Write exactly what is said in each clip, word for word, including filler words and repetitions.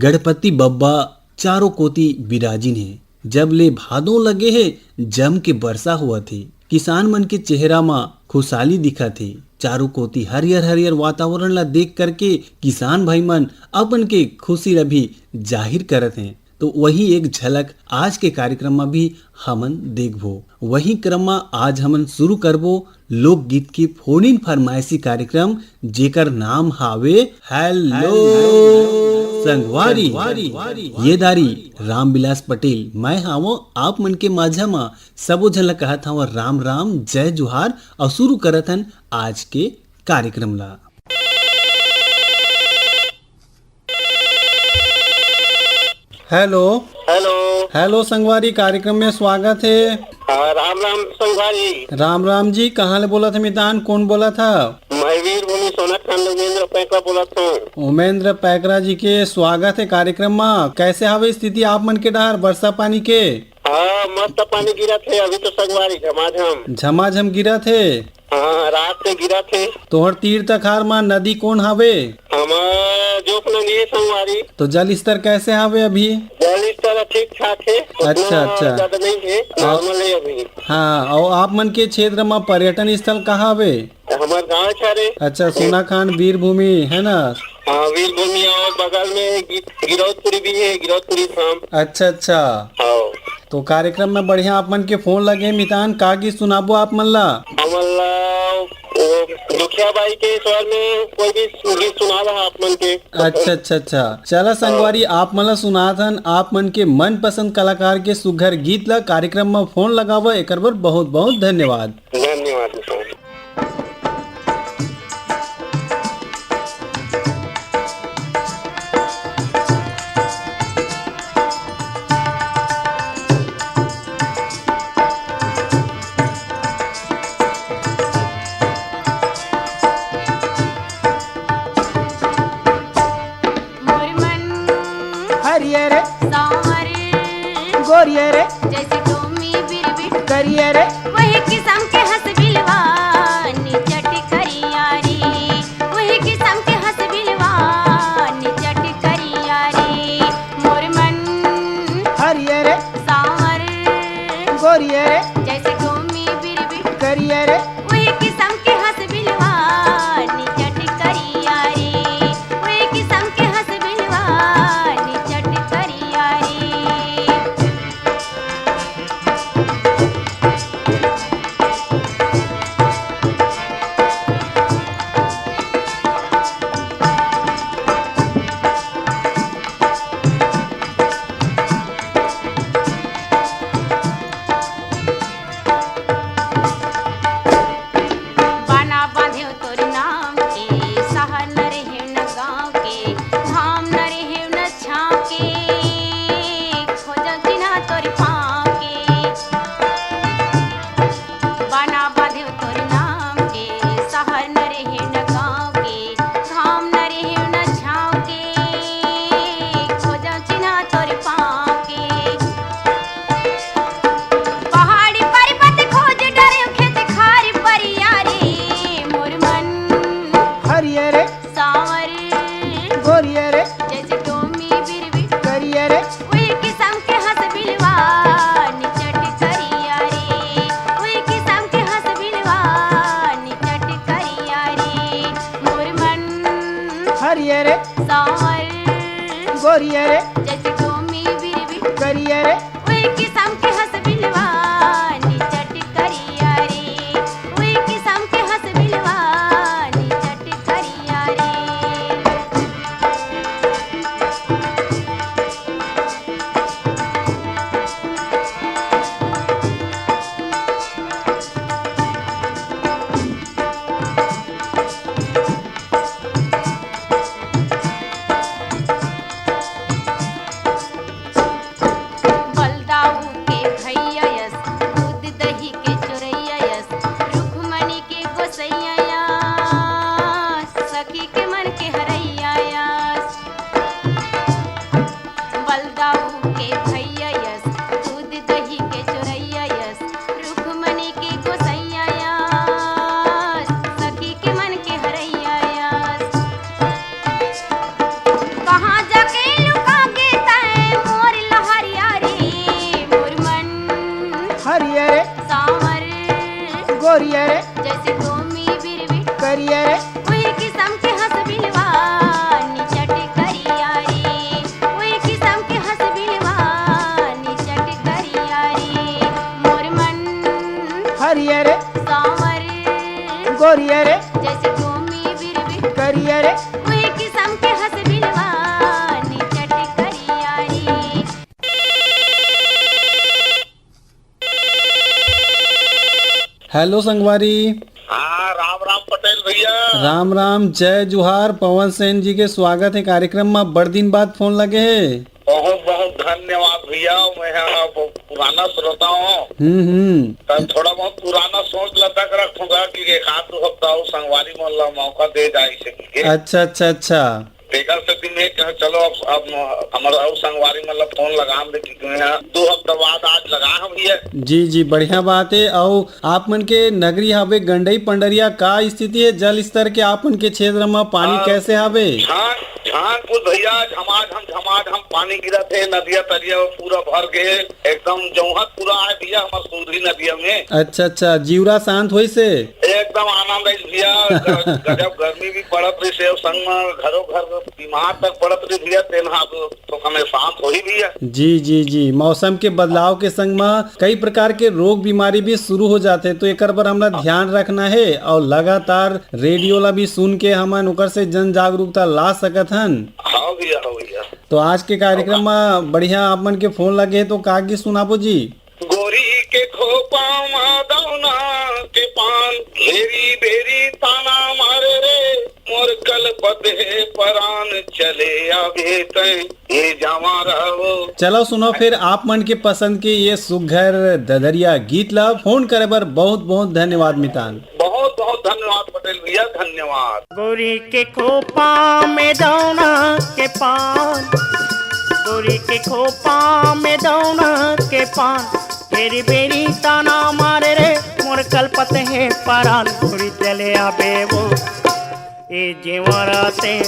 गणपति बब्बा चारों कोति बिराजिन हे। जब ले भादों लगे हे, जम के बरसा होवत हे। किसान मन के चेहरा म खुशहाली दिखत हे। चारों कोति हरियर-हरियर वातावरण ला देख करके किसान भाई मन अपन के खुशी ला भी जाहिर करत हें। तो वही एक झलक आज के कार्यक्रम म भी हमन देखबो। वही क्रम म आज हमन शुरू करबो लोकगीत के फोन इन फरमाइशी कार्यक्रम, जेकर नाम हावे हेलो संगवारी। ये दारी रामविलास पटेल, मैं हावों आप मन के माझा म। सबो झन ल कहत हावों राम राम, जय जोहार, अउ शुरू करत हन आज के कार्यक्रम ला। हेलो। हेलो। हेलो संगवारी, कार्यक्रम में स्वागत हे। हाँ, राम राम संगवारी। राम राम जी, कहाँ ले बोलत हे मितान, कौन बोलत हे? मैं वीरभूमि सोनाखान ले उमेंद्र पैकरा बोलत हूँ। उमेंद्र पैकरा जी के स्वागत हे कार्यक्रम में। कैसे हावे स्थिति आप मन के डहर बरसा पानी के? हाँ, मस्त पानी गिरत हे अभी तो संगवारी, झमाझम। झमाझम गिरत हे। हाँ, रात से गिरत हे। तोहर तीर तखार म नदी कोन हावे? हमर जोक नदी हे संगवारी। तो जल स्तर कैसे हावे अभी? जल स्तर ठीक ठाक हे, उतना अच्छा, अच्छा। ज्यादा नहीं हे, हाँ। Normal हे अभी। हाँ, अउ आप मन के क्षेत्र म पर्यटन स्थल कहाँ हावे? हमर गाँव हे रे। अच्छा, सोनाखान वीरभूमि हे ना? हाँ, वीरभूमि अउ बगल में गि-, गिरौदपुरी भी हे, गिरौदपुरी धाम। अच्छा, अच्छा। हाँ। तो कार्यक्रम में बढ़िया आप मन के फोन लगे हे मितान, का गीत सुनाबो आप मन ला? हमन ला वो दुखिया बाई के स्वर में कोई भी गीत सुना रहा आप मन के। अच्छा, अच्छा, अच्छा। चला संगवारी, आप मन ला सुनात हन आप मन के मनपसंद कलाकार के सुघर गीत ला। कार्यक्रम में फोन लगावा, एकर बर बहुत बहुत धन्यवाद। धन्यवाद सर। मोर मन हरियर सांवर गोरियर जैसे डोमी बिरबिट करियर वही किसम के हंस बिलवा निचट करिया रे, वही किसम के हंस बिलवा निचट करिया रे। मोर मन हरियर सांवर गोरियर जैसे डोमी बिरबिट करियर वही किसम के हंस बिलवा निचट करिया रे, वही किसम के हंस बिलवा निचट करिया रे। बाना बांधेव तोर नाम के, शहर न रहेव न गाँव के, घाम न रहेव न छाँव के, खोजव चिन्हा तोर पाँव के। बाना बांधेव तोर नाम के, शहर न रहेव न गाँव के, घाम न रहेव न छाँव के, खोजव चिन्हा तोर पाँव के। पहाड़ी पर्वत खोज डरेव खेत खार परिया रे, मोर मन हरियर सांवर गोरियर जैसे डोमी बिरबिट करियर वही किसम के हंस बिलवा निचट करिया रे, वही किसम के हंस बिलवा निचट करिया रे। मोर मन हरियर सांवर गोरियर जैसे डोमी बिरबिट करियर वही किसम के हंस बिलवा निचट करिया रे, वही किसम के हंस बिलवा निचट करिया रे। करिया रे, जैसे भूमि बिरबिट करिया रे, वही किसम के हंस बिलवा निचट करिया रे, वही किसम के हंस बिलवा निचट करिया रे। मोर मन हरिया रे, सांवर गोरिया रे, जैसे भूमि बिरबिट करिया रे, वही किसम के हंस बिलवा निचट करिया रे। हेलो संगवारी। हाँ, राम राम पटेल भैया। राम राम, जय जुहार। पवन सेन जी के स्वागत हे कार्यक्रम म। बड़ दिन बाद फोन लगे हे। बहुत बहुत धन्यवाद भैया, मैं ह पुराना श्रोता हूँ। हम्म, हम्म। त थोड़ा बहुत पुराना सोच लता कर रखूंगा कि एक आध दो हफ्ता अउ संगवारी मन ला मौका दे जाए इसे के। अच्छा, अच्छा, अच्छा। तेकर सेती मैं कहा, चलो अब, अब हमर अउ संगवारी मन ला फोन लगाम दे, क्योंकि मैं ह दो हफ्ता बाद आज लगा हूँ भैया। जी, जी, बढ़िया बात हे। अउ आप मन के नगरी हावे गंडई पंडरिया, का स्थिति हे जल स्तर के? आप मन के क्षेत्र म पानी आ, कैसे हावे? झान, झान कुछ भैया, झमाझम, झमाझम पानी गिरत हे, नदिया तरिया पूरा भर गे, एकदम जौहत पूरा आए भैया हमर सुंदरी नदिया में। अच्छा, अच्छा, जीवरा शांत होइस हे? एकदम आनंद आइस भैया। ग-, गजब गर्मी भी पड़त रहिस हे, अउ संग म घरो घर बीमार तक पड़त रहिस भैया, तेन ह अब तो कने शांत होही भैया। जी, जी, जी, मौसम के बदलाव के संग म कई प्रकार के रोग बीमारी भी शुरू हो जाथे, तो एकर बर हमला ध्यान रखना हे अउ लगातार रेडियो ला भी सुन के हमन ओकर से जन जागरूकता ला सकत हन। हाँ भैया, हाँ भैया। तो आज के कार्यक्रम म बढ़िया आप मन के फोन लगे हे, तो का गीत सुनाबो जी? गोरी के खोपा मा दौना के पान, घेरी बेरी ताना मारे रे, मोर कलपत हे परान, चले आबे तैं, ये जावा रहो। चलो सुनो फिर आप मन के पसंद के ये सुघर ददरिया गीत ला। फोन करे बर बहुत बहुत धन्यवाद मितान। बहुत बहुत धन्यवाद पटेल भैया, धन्यवाद। गोरी के खोपा में दौना के पान, गोरी के खोपा में दौना के पान, बेरी बेरी ताना मारे रे, मोर कलपत हे परान, गोरी चले आबे वो। ए जेवरा ते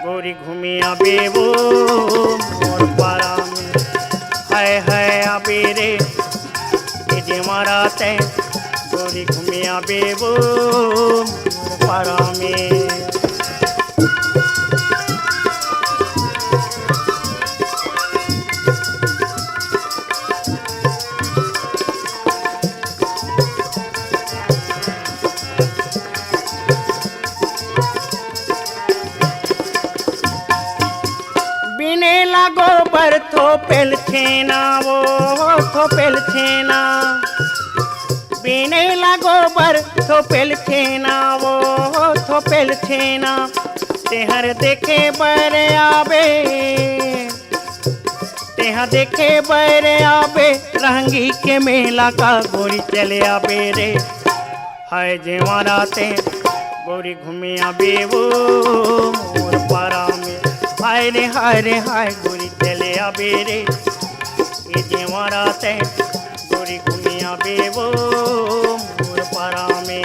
गोरी घूमे आबे वो मोर पारा में। हाय हाय आबे रे, ए जेवरा ते गोरी घूमे आबे वो मोर पारा में। बिनेला गोबर थोपेल छेना वो, थोपेल छेना। बिनेला गोबर थोपेल छेना वो, थोपेल छेना। तेहर देखे बर आबे, तेहा देखे बर आबे रहंगी के मेला का, गोरी चले आबे रे। हाय जेवरा ते गोरी घूमे आबे वो मोर पारा में। हाय रे हाय रे हाय, गोरी चले आबे रे। ए जेवरा ते गोरी घूमे आबे वो मोर पारा में।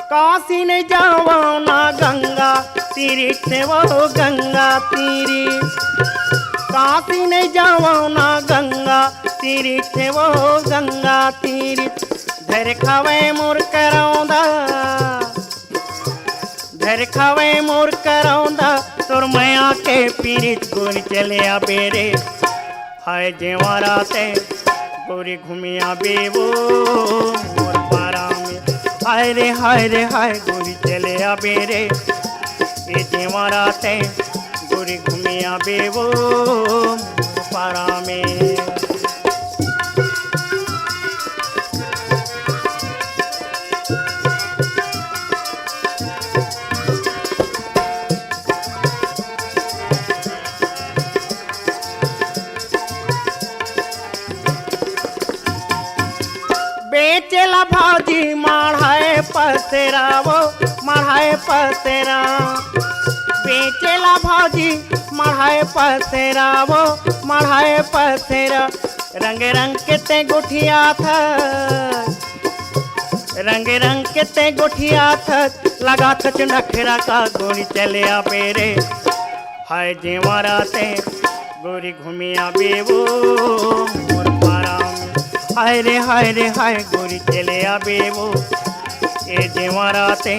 काशी नहीं जावा ना गंगा तीरी थे वो गंगा तीरी। काशी नहीं जावा ना गंगा तीरी थे वो गंगा तीरी। धर खावे मोर करौंदा, धर खावे मोर करौंदा, तोर मया के पीरित गोरी चले आबे रे। हाय जेवरा ते गोरी घूमे आबे वो मोर पारा में। हाय रे हाय रे हाय, गोरी चले आबे रे। ए जेवरा ते गोरी घूमे आबे वो मोर पारा में। बेचेला भाजी मढ़ाए पसेरा वो, मढ़ाए पसेरा। बेचेला भाजी मढ़ाए पसेरा वो, मढ़ाए पसेरा। रंग रंग के ते गोठियाथस, रंग रंग के ते गोठियाथस, लगाथस नखरा का गोरी चले आबे रे। हाय जेवरा ते गोरी घूमे आबे वो मोर पारा में। हाय रे, हाय रे, हाय गोरी चले आबे वो, ए जेवरा ते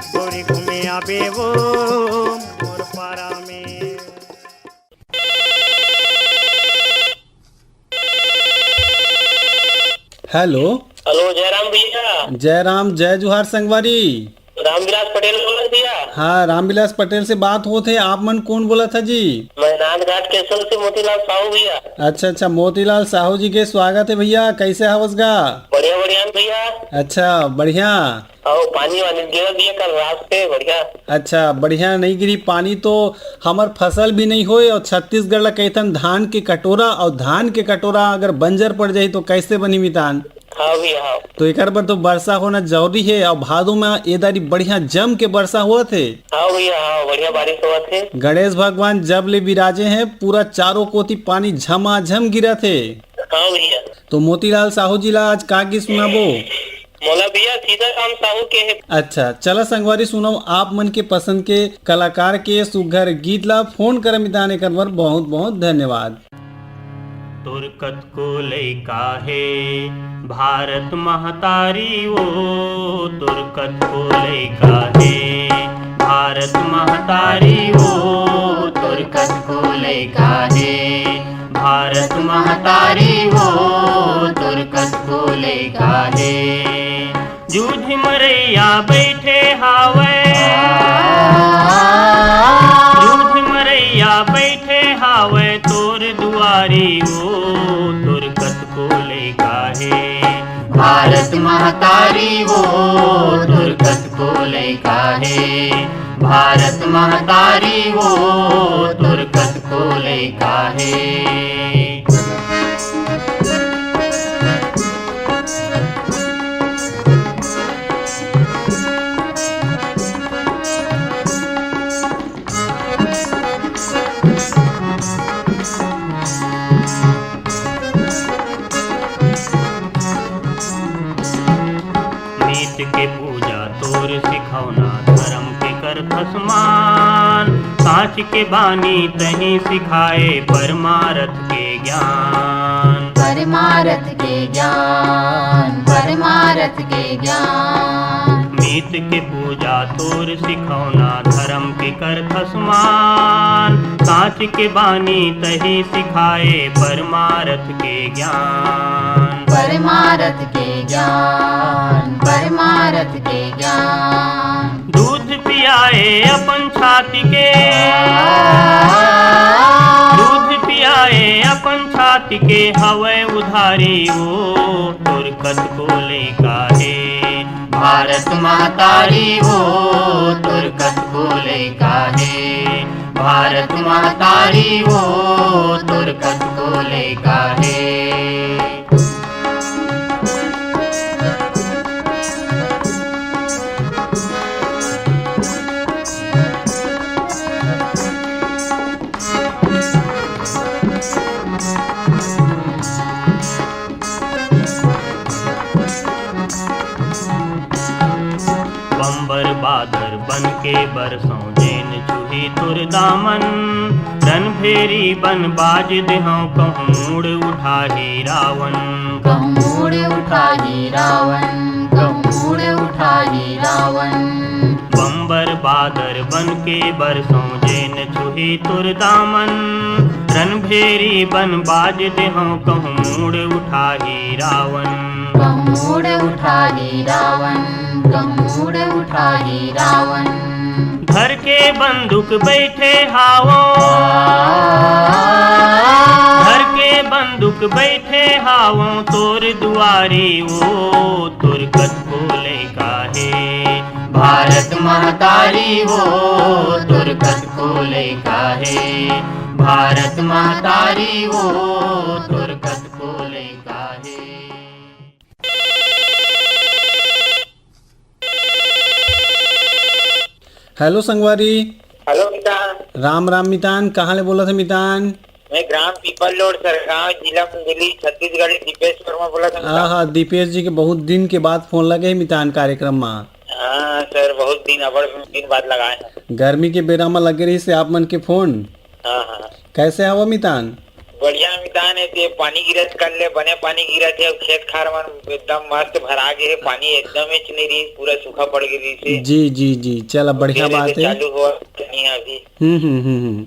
गोरी घूमे आबे वो मोर पारा में। हेलो। हेलो, जय राम भैया। जय राम, जय जुहार संगवारी। रामविलास पटेल बोलत भैया। हाँ, रामविलास पटेल से बात होत हे। आप मन कौन बोलत हे जी? मैं नांदघाट केसोल से मोतीलाल साहू भैया। अच्छा, अच्छा, मोतीलाल साहू जी के स्वागत हे भैया। कैसे हवस गा? बढ़िया, बढ़िया भैया। अच्छा, बढ़िया। अउ पानी वानी गिरत भैया कल रात से, बढ़िया। अच्छा, बढ़िया नहीं गिरी पानी तो हमर फसल भी नहीं होय, अउ छत्तीसगढ़ ला कहिथन धान के कटोरा, अउ धान के कटोरा अगर बंजर पड़ जाही तो कैसे बनही मितान? हाँ भैया, हाँ। तो एकर बर तो वर्षा होना जरूरी हे, अउ भादो में ए दारी बढ़िया जम के वर्षा होत हे। हाँ भैया, हाँ, बढ़िया बारिश होवत हे। गणेश भगवान जब ले विराजे हे, पूरा चारों कोती पानी झमाझम गिरत हे। हाँ भैया। तो मोतीलाल साहू जी ला आज का गीत सुनाबो? मोला भैया सीताराम साहू के हे। अच्छा, चला संगवारी सुनव आप मन के पसंद के कलाकार के सुघर गीत ला। फोन कर मितान एकर बर बहुत बहुत धन्यवाद। तोर कतको लइका हे भारत महतारी वो, तोर कतको लइका हे भारत महतारी वो, तोर कतको लइका हे भारत महतारी वो, तोर कतको लइका हे। जूझ मरैया बैठे हावय, जूझ मरैया बैठे हावय तोर दुआरी वो, तोर कतको लइका हे भारत महतारी वो, तोर कतको लइका हे भारत महतारी वो, तोर कतको लइका हे। मीत के पूजा तोर सिखौना, धर्म के करथस मान। साँच के बानी तहीं सिखाए, परमारथ के ज्ञान। परमारथ के ज्ञान, परमारथ के ज्ञान। मीत के पूजा तोर सिखौना, धर्म के करथस मान। साँच के बानी तहीं सिखाए, परमारथ के ज्ञान। परमारथ के ज्ञान, परमारथ के ज्ञान। दूध पियाए अपन छाती के, दूध पियाए अपन छाती के हवय उधारी वो, तोर कतको लइका हे भारत महतारी वो, तोर कतको लइका हे भारत महतारी वो, तोर कतको लइका हे। बंबर बादर बन के बरसों जेन छुही तोर दामन, रणभेरी बन बाज देहौं कहूँ मूड़ उठाही रावण। कहूँ मूड़ उठाही रावण, कहूँ मूड़ उठाही रावण। बंबर बादर बन के बरसों जेन छुही तोर दामन, रणभेरी बन बाज देहौं कहूँ मूड़ उठाही रावण। कहूँ मूड़ उठाही रावण, कहूँ मूड़ उठाही रावण। धर के बंदूक बैठे हावों, धर के बंदूक बैठे हावों तोर दुआरी वो, तोर कतको लइका हे भारत महतारी वो, तोर कतको लइका हे भारत महतारी वो, तोर कतको लइका हे। हेलो संगवारी। हेलो मितान। राम राम मितान, कहाँ ले बोलत हे मितान? मैं ग्राम पीपल रोड, सरगांव, जिला मुंगेली, छत्तीसगढ़ ले दीपेश वर्मा बोलत हंव। हाँ, हाँ, दीपेश जी के बहुत दिन के बाद फोन लगे हे मितान कार्यक्रम मा। हाँ सर, बहुत दिन, अबड़ दिन बाद लगाए हंव। गर्मी के बेरा मा लगे रहिस हे आप मन के फोन। हाँ, हाँ। कैसे हवा मितान? बढ़िया मितान हे, ते पानी गिरत कर ले, बने पानी गिरत हे, अउ खेत खार मन एकदम मस्त भरा गे हे, पानी एकदम हेच नइ रहिस, पूरा सूखा पड़ गे रहिस हे। जी, जी, जी, चला, बढ़िया बात हे। चालू होवत हे अभी। हम्म, हम्म, हम्म, हम्म।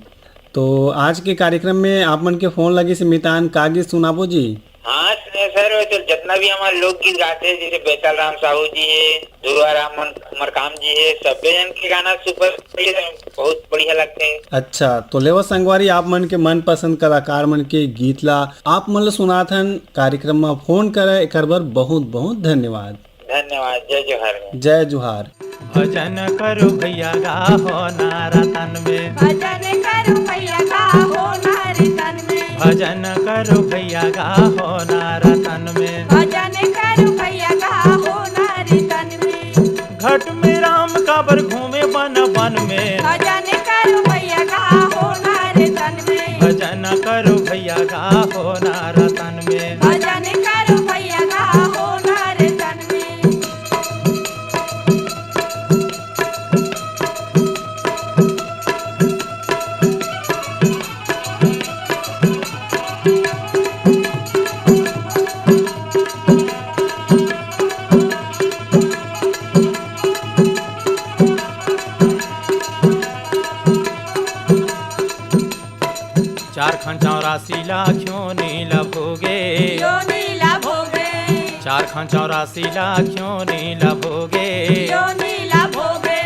तो आज के कार्यक्रम में आप मन के फोन लगिस हे मितान, का गीत सुनाबो जी? हाँ सर, सर, वो तो जितना भी हमारे लोकगीत गाते हैं, जैसे बेताल राम साहू जी है, धुरवा राम मन-, मरकाम जी है, सब्बे जन के गाना सुपर है, बहुत बढ़िया लगते हैं। अच्छा, तो लेवा संगवारी, आप मन के मनपसंद कलाकार मन के गीत ला आप मन ल सुनाथन, कार्यक्रम में फोन करे, एकर बर बहुत बहुत धन्यवाद। धन्यवाद। जय जोहार। जय जोहार। भजन करो भैया गाहो नवरतन में। भजन करो भैया गाहो नवरतन में। भजन करो भैया गाहो नवरतन में। भजन करो भैया गाहो नवरतन में। घट में राम काबर घूमे बन बन में। भजन करो भैया गाहो नवरतन में। भजन करो भैया गाहो नवरतन में। भजन करो भैया गाहो नवरतन में। चार खान चौरासी ला क्यों नी ला भोगे? क्यों नी ला भोगे? चार खान चौरासी ला क्यों नी ला भोगे? क्यों नी ला भोगे?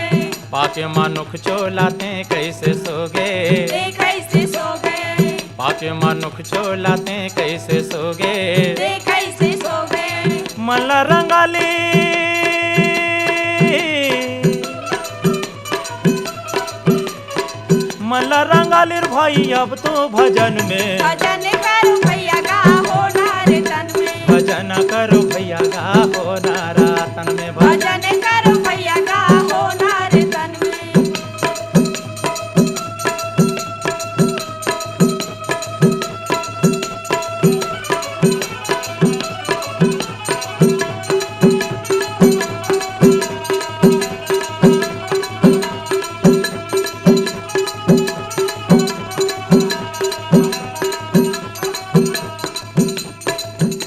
पापी मनुख चोला ते कैसे सोगे? ते कैसे सोगे? पापी मनुख चोला ते कैसे सोगे? ते कैसे सोगे? मन ला रंगाली मन ला रंगालिर भाई अब तो भजन में। भजन करो भैया गाहो नवरतन में। भजन करो भैया गाहो नवरतन में। भजन करो भैया गाहो नवरतन में।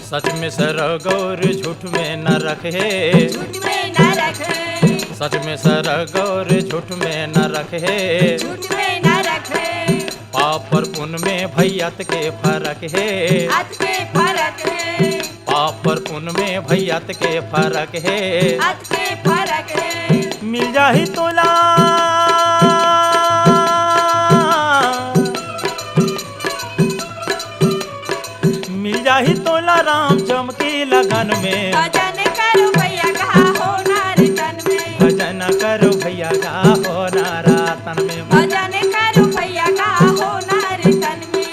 सच में सरग अउ झूठ में नरक हे। झूठ में नरक हे। सच में सरग अउ झूठ में नरक हे। झूठ में नरक हे। पाप अउ पुन में भई अतके फरक हे। अतके फरक हे। पाप अउ पुन में भई अतके फरक हे। अतके फरक हे। मिल जाही तोला मिल जाही तोला राम चमकी लगन में। भजन करो भैया गाहो नवरतन में। भजन करो भैया गाहो नवरतन में। भजन करो भैया गाहो नवरतन में।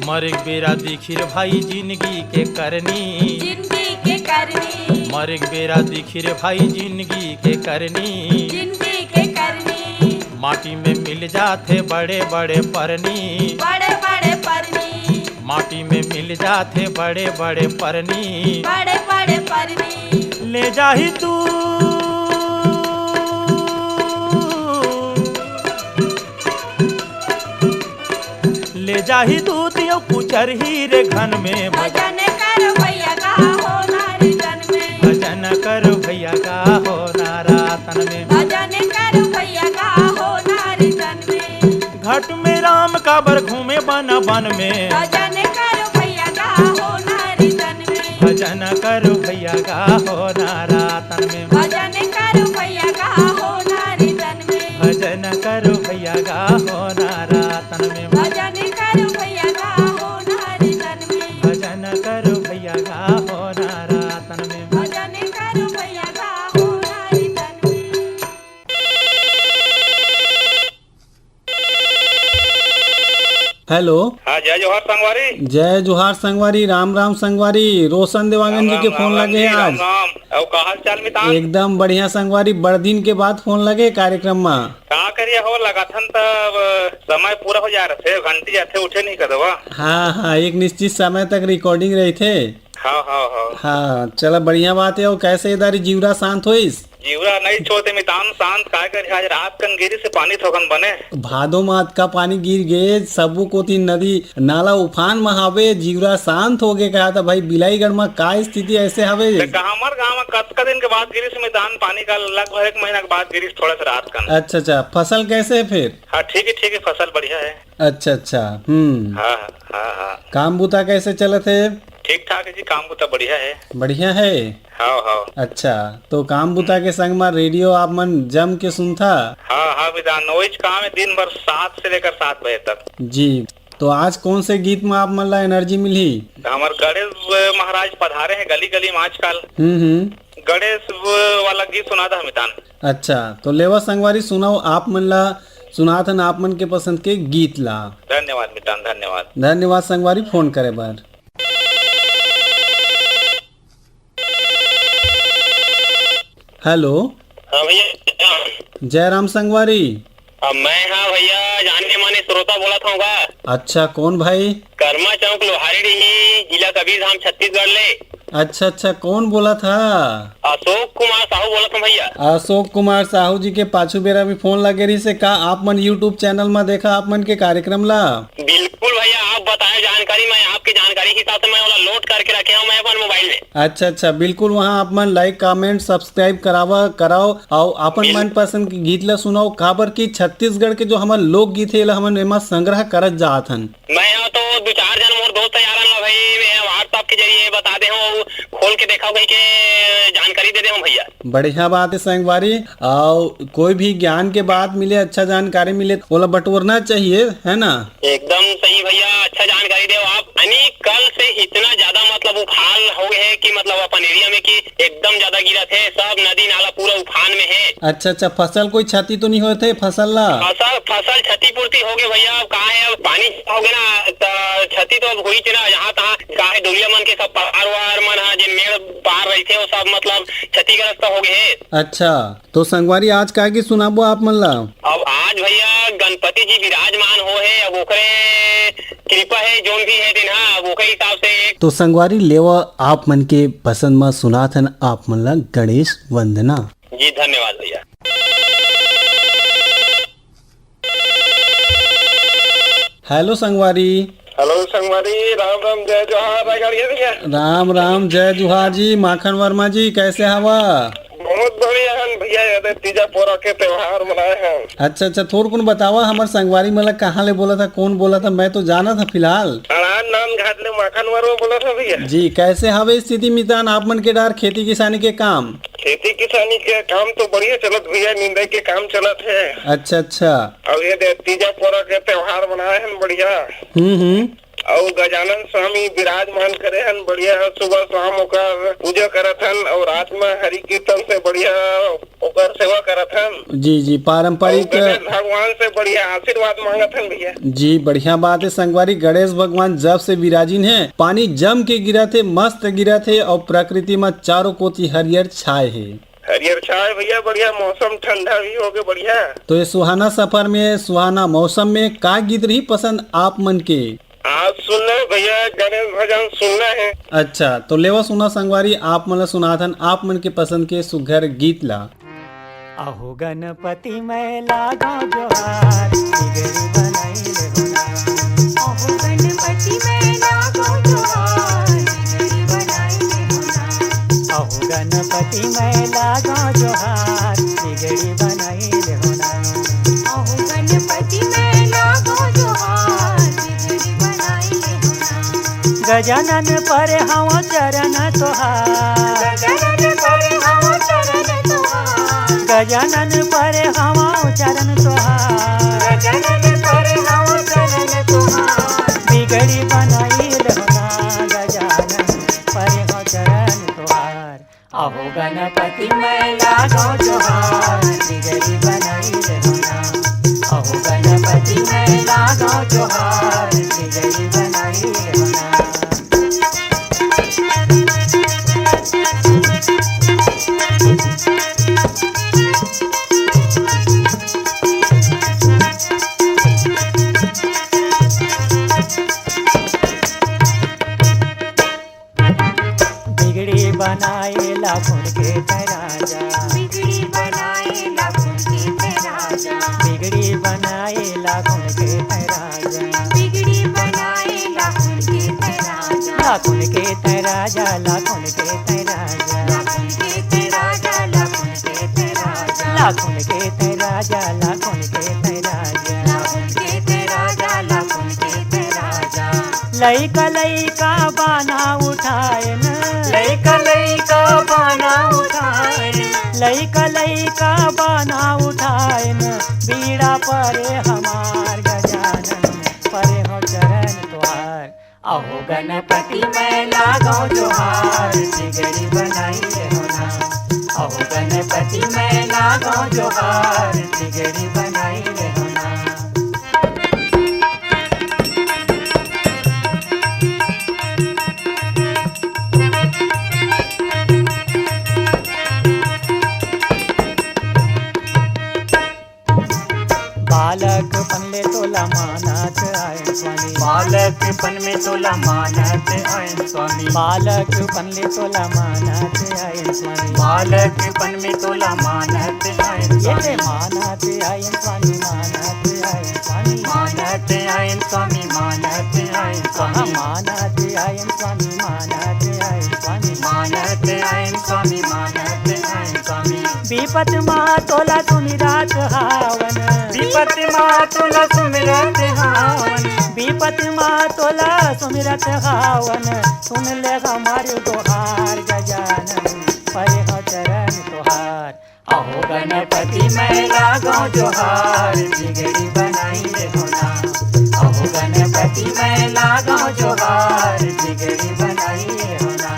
मरेक बेरा दिखिर भाई जिनगी के करनी। जिनगी के करनी। मरेक बेरा दिखिर भाई जिनगी के करनी। जिनगी के करनी। माटी में मिल जाथे बड़े बड़े परनी। बड़े बड़े परनी। माटी में मिल जाथे बड़े बड़े परनी। बड़े बड़े परनी। ले जाही तू ले जाही दूध अउ कुचरही रे घन में। भजन करो भैया गाहो नवरतन में। भजन करो भैया गाहो नवरतन में। भजन करो भैया गाहो नवरतन में। घट में राम काबर घूमे बन बन में। भजन करो भैया गाहो नवरतन में। भजन करो भैया गाहो नवरतन में। भजन करो भैया गाहो नवरतन में। भजन करो भैया गाहो नवरतन में। भजन करो भैया गाहो नवरतन में। भजन करो भैया गाहो नवरतन में। भजन करो भैया गाहो नवरतन हेलो। हाँ, जय जोहार संगवारी। जय जोहार संगवारी, राम राम संगवारी। रोशन देवांगन जी के फोन लगे हे आज। राम राम। अउ का हाल चाल मितान? एकदम बढ़िया संगवारी, बड़ दिन के बाद फोन लगे कार्यक्रम मा। का करिया हो, लगाथन त अब समय पूरा हो जा रथे, घंटी जाथे, उठे नहीं कदवा। हाँ हाँ, एक निश्चित समय तक रिकॉर्डिंग रहिथे। हाँ हाँ हाँ। हाँ, चला बढ़िया बात हे। अउ कैसे इधर जिवरा शांत होइस? जिवरा नहीं छोड़ते मितान शांत, काय करे, आज रात कन गिरिस हे पानी थोकन बने। भादो मा अतका पानी गिर गे, सबो कोती नदी नाला उफान मा हावे, जिवरा शांत हो गे। कहा था भाई बिलाईगढ़ मा का स्थिति ऐसे हावे? त हमर गांव मा कतका दिन के बाद गिरिस हे मितान पानी, का लगभग एक महीना के बाद गिरिस थोड़ा सा रात कन। अच्छा अच्छा, फसल कैसे हे फिर? हाँ ठीक है, ठीक है, फसल बढ़िया है। अच्छा अच्छा। हम्म। हाँ हाँ हाँ। काम बुता कैसे चलत हे? ठीक ठाक है जी, काम बुता बढ़िया है। बढ़िया है। हाँ हाँ। अच्छा, तो काम बुता के संग मा रेडियो आप मन जम के सुनथा? हाँ हाँ मितान, वही काम है, दिन भर सात से लेकर सात बजे तक। जी, तो आज कौन से गीत मा आप मन ला एनर्जी मिलही? हमर गणेश महाराज पधारे हैं गली गली मा आजकल। हम्म हम्म। गणेश वाला गीत सुना था मितान। अच्छा, तो लेवा संगवारी सुनाओ, आप मन ला सुनाथन आप मन के पसंद के गीत ला। धन्यवाद मितान, धन्यवाद। धन्यवाद संगवारी फोन करे बर। हेलो। हाँ भैया। जय राम संगवारी। अब मैं, हाँ भैया, जाने माने श्रोता बोलत हूँ का। अच्छा, कौन भाई? कर्मा चौक लोहारी डीही, जिला कबीरधाम, छत्तीसगढ़ ले। अच्छा अच्छा, कौन बोलत हा? अशोक कुमार साहू बोलत हूँ भैया। अशोक कुमार साहू जी के पाछू बेरा भी फोन लगे रहिस हे का? आप मन YouTube चैनल मा देखा आप मन के कार्यक्रम ला? बिल्कुल भैया, आप बताए जानकारी, मैं आपके जानकारी के हिसाब से मैं ओला लोड करके रखे हूँ मैं अपन मोबाइल में। अच्छा अच्छा, बिल्कुल, वहाँ आप मन लाइक, कमेंट, सब्सक्राइब करावा, कराओ, अउ अपन बिल- मनपसंद के गीत ला सुनाओ, काबर कि छत्तीसगढ़ के जो हमर लोकगीत हे, एला हमन एमा संग्रह करत जात हन। मैं यहाँ तो दो चार जन मोर दोस्त यार हन ला भाई, मैं WhatsApp के जरिए बता दे हूँ, खोल के देखा कह के जानकारी दे दे हूँ भैया। बढ़िया बात है संगवारी, अउ कोई भी ज्ञान के बात मिले, अच्छा जानकारी मिले, ओला बटोरना चाहिए, है ना? एकदम सही भैया, अच्छा जानकारी दे आप। यानी कल से इतना ज्यादा मतलब उफान हो गए है कि मतलब अपन एरिया में कि एकदम ज्यादा गिरत हे, सब नदी नाला पूरा उफान में हे। अच्छा अच्छा, फसल कोई क्षति तो नहीं होत हे फसल ला? फसल, फसल क्षतिपूर्ति हो गए भैया, अब का है, अब पानी हो गया ना, त क्षति तो अब हुई ना, जहाँ तहाँ का है, डोलिया मन के सब परार वार मन हा, जे मेड़ पार रहिथे, वो सब मतलब क्षतिग्रस्त हो गए हे। अच्छा, तो संगवारी, आज का गीत सुनाबो आप मन ला? अब आज भैया गणपति जी विराजमान हो हे, अब ओकरे कृपा हे, जोन भी हे दिन हा, अब ओकरे हिसाब से एक तो संगवारी, लेवा आप मन के पसंद मा सुनात हन आप मन ला गणेश वंदना। जी, धन्यवाद भैया। हेलो संगवारी। हेलो संगवारी, राम राम, जय जोहार, रायगढ़ के भैया। राम राम, जय जोहार जी। माखन वर्मा जी, कैसे हवा? बहुत बढ़िया हन भैया, ये दे तीजा पोरा के त्योहार मनाए हन। अच्छा अच्छा, थोरकुन बतावा, हमर संगवारी मन ला कहाँ ले बोलत हा, कौन बोलत हा, मैं तो जानत हा फिलहाल। अड़ान नांदघाट ले माखन वर्मा बोलत हा भैया। जी, कैसे हवे स्थिति मितान आप मन के डार खेती किसानी के काम? खेती किसानी के काम तो बढ़िया चलत भैया, निंदाई के काम चलत हे। अच्छा अच्छा। अब ये दे तीजा पोरा के त्योहार मनाए हन बढ़िया। हम्म हम्म। अउ गजानन स्वामी विराजमान करे हन बढ़िया, सुबह शाम ओकर पूजा करत हन अउ रात में हरि कीर्तन से बढ़िया ओकर सेवा करत हन। जी जी, अउ पारंपरिक गणेश भगवान से बढ़िया आशीर्वाद मांगत हन भैया। जी, बढ़िया बात है संगवारी, गणेश भगवान जब से विराजिन है, पानी जम के गिरत हे, मस्त गिरत हे अउ प्रकृति में चारों कोती हरियर छाए हे। हरियर छाए भैया, बढ़िया मौसम ठंडा भी हो गए, बढ़िया। तो ये सुहाना सफर में, सुहाना मौसम में का गीत रही पसंद आप मन के? आज सुनना है भैया, गणेश भजन सुनना है। अच्छा, तो लेवा सुना संगवारी, आप मन ला सुनाथन आप मन के पसंद के सुघर गीत ला। अहो गणपति मैं लागो जोहार, बिगड़ी बनाई ले हो ना। अहो गणपति मैं लागो जोहार, बिगड़ी बनाई ले हो ना। अहो गणपति मैं लागो जोहार, बिगड़ी बनाई ले हो ना। अहो गणपति मैं लागो जोहार, बिगड़ी बनाई ले हो ना। गजानन परे हवा चरण तोहार। गजानन परे हवा चरण तोहार। गजानन परे हवा चरण तोहार। गजानन परे हवा चरण तोहार। बिगड़ी बनाई ले हो ना गजानन परे हवा चरण तोहार। अहो गणपति मैं लागो जोहार, बिगड़ी बनाई ले हो ना। अहो गणपति मैं लागो जोहार, लाखुन के तै राजा, लाखुन के तै राजा, लाखुन के तै राजा। लइका लइका बाना उठाएन, लइका लइका बाना उठाएन, लइका लइका बाना उठाएन। बीड़ा परे हमार गजानन, परे हो चरण तोहार। अहो गणपति मैं लागो जोहार, जिगरी बनाई ले हो ना। अहो गणपति मैं लागो जोहार, जिगरी बनाई ले हो ना। बालकपन ले तोला मानत आएन स्वामी। बालकपन में तोला मानत आएन स्वामी। बालकपन ले तोला मानत आएन स्वामी। बालकपन में तोला मानत आएन ये ले स्वामी। मानत आएन स्वामी, मानत आएन स्वामी। मानत आएन स्वामी, मानत आएन हाँ, स्वामी। मानत आएन स्वामी, मानत आएन स्वामी। मानत आएन स्वामी, मानत आएन स्वामी। विपत मा तोला सुमिरत हावन। विपत मा तोला सुमिरत हावन। विपत मा तोला सुमिरत हावन। सुन ले हमार गोहार गजानन, परे हो चरण तोहार। अहो गणपति मैं लागो जोहार, जिगरी बनाई ले हो ना। अहो गणपति मैं लागो जोहार, जिगरी बनाई ले हो ना।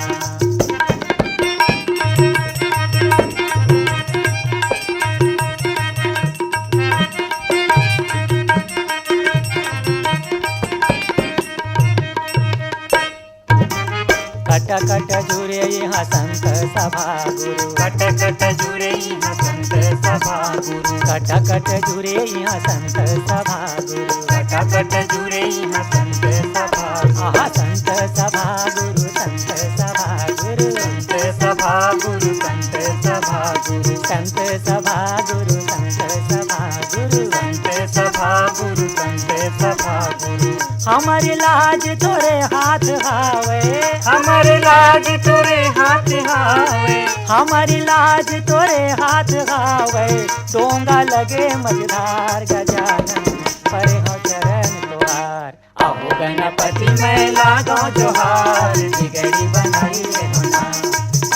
कट कट जुरे इहाँ संत सभा गुरु। कट कट जुरे इहाँ संत सभा गुरु। कट कट जुरे इहाँ संत सभा गुरु। कट कट जुरे इहाँ संत सभा गुरु। आहा, संत सभा गुरु, संत सभा गुरु। संत सभा गुरु, संत सभा गुरु। संत सभा गुरु, संत सभा गुरु। संत सभा गुरु, संत सभा गुरु। हमर लाज तोरे हाथ हावे। हमर लाज तोरे हाथ हावे। हमर लाज तोरे हाथ हावे। डोंगा लगे मझधार गजानन, परे हो चरण तोहार। अहो गणपति मैं लागो जोहार, जिगरी बनाई ले हो ना।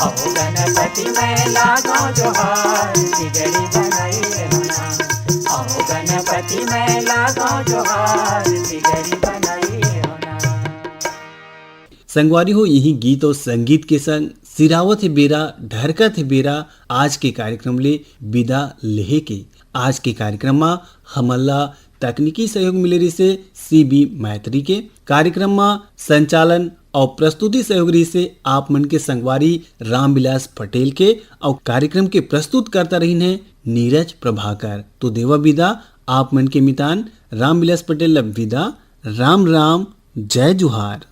अहो गणपति मैं लागो जोहार, जिगरी बनाई ले हो ना। अहो गणपति मैं लागो जोहार, जिगरी बनाई ले हो ना। संगवारी हो, यही गीत और संगीत के संग सिरावत हे बेरा, ढरकत हे बेरा आज के कार्यक्रम ले विदा लेहे के। आज के कार्यक्रम मा हमन ला तकनीकी सहयोग मिले रिहिसे सी बी मैत्री के। कार्यक्रम मा संचालन और प्रस्तुति सहयोग रिहिसे आप मन के संगवारी रामविलास पटेल के। और कार्यक्रम के प्रस्तुतकर्ता रहिन हे नीरज प्रभाकर। तो देवा विदा आप मन के मितान रामविलास पटेल ला विदा। राम राम, जय जोहार।